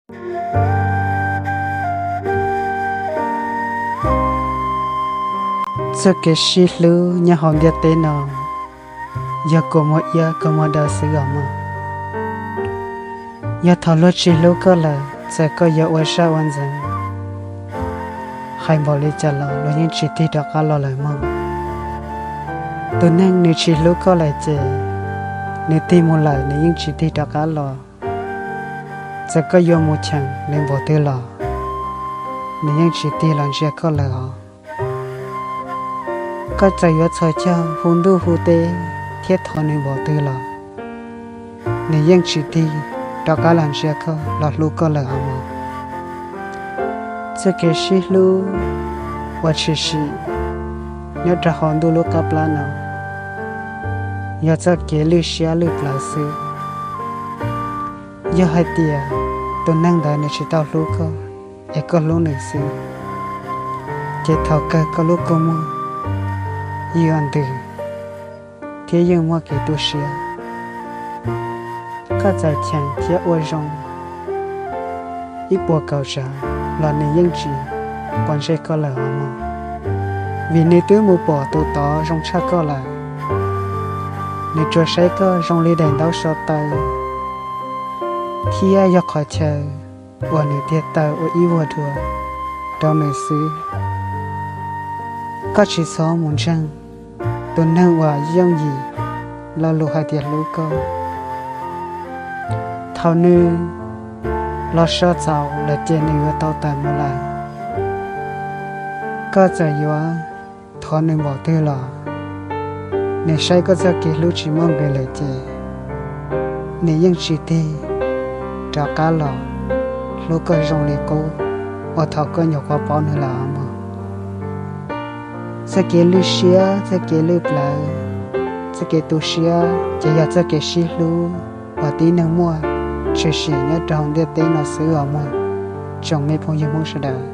Txoj kev sib hlub nyob hauv ntiaj teb no yog kua muag iab kua muag daw xwb os mog. Yog thaum luag tsis hlub koj lawm, txawm koj yuav ua sab ua ntxeev, hais npaum li cas los luag yeej tsis tig rov qab los lawm mog. Tus neeg nws tsis hlub koj lawm ces nws tig mus lawm nws yeej tsis tig rov qab los. Txawm koj yuav mus cheem nws npaum twg los nws yeej tsis tig los ntsia koj lawm os. Koj txawm yuav txhos caug hu ntuj hu teb thiab thov nws npaum twg los nws yeej tsis tig rov qab los ntsia koj los hlub koj lawm os mog. Txoj kev sib hlub uas tshwm sim nyob rau hauv ntuj lub qab plab no yog txoj kev lwj siab lwj plawv xwb. Yog hais tias tus neeg ntawd nws tsis tau hlub koj, es koj hlub nws xwb, ces thaum kawg koj lub kua muag yeej yuav ntws thiab yeej muaj kev tu siab. Koj txawm cheem thiab ua zoo ib puas kaum tsav los nws yeej tsis pom ntsej koj lawm os mog, vim nws twb mus pom tus tod zoo tshaj koj lawm. Nws tsuas saib koj zoo li daim ntaub so taw thiab yog qhov chaw uas nws tiag taw ua ib vuag dua rau nws xwb. Koj tsis txhob mus ntseeg tus neeg uas yooj yim lo lus hais tias hlub koj. Thaum nws los so txaus lawm ces nws yuav tau tawm mus lawm. Koj txawm yuav thov nws npaum twg los nws saib koj txoj kev hlub tsis muaj nqis lawm ces nws yeej tsis tig rov qab los hlub koj zoo li qub uas thaum koj nyuam qhuav paub nws lawm os mog. Txoj kev lwj siab, txoj kev lwj plawv, txoj kev tu siab ces yog txoj kev sib hlub uas tib neeg muaj tshwm sim nyob rau hauv ntiaj teb no xwb os mog, tsoom me phooj ywg Hmoob sawv daws.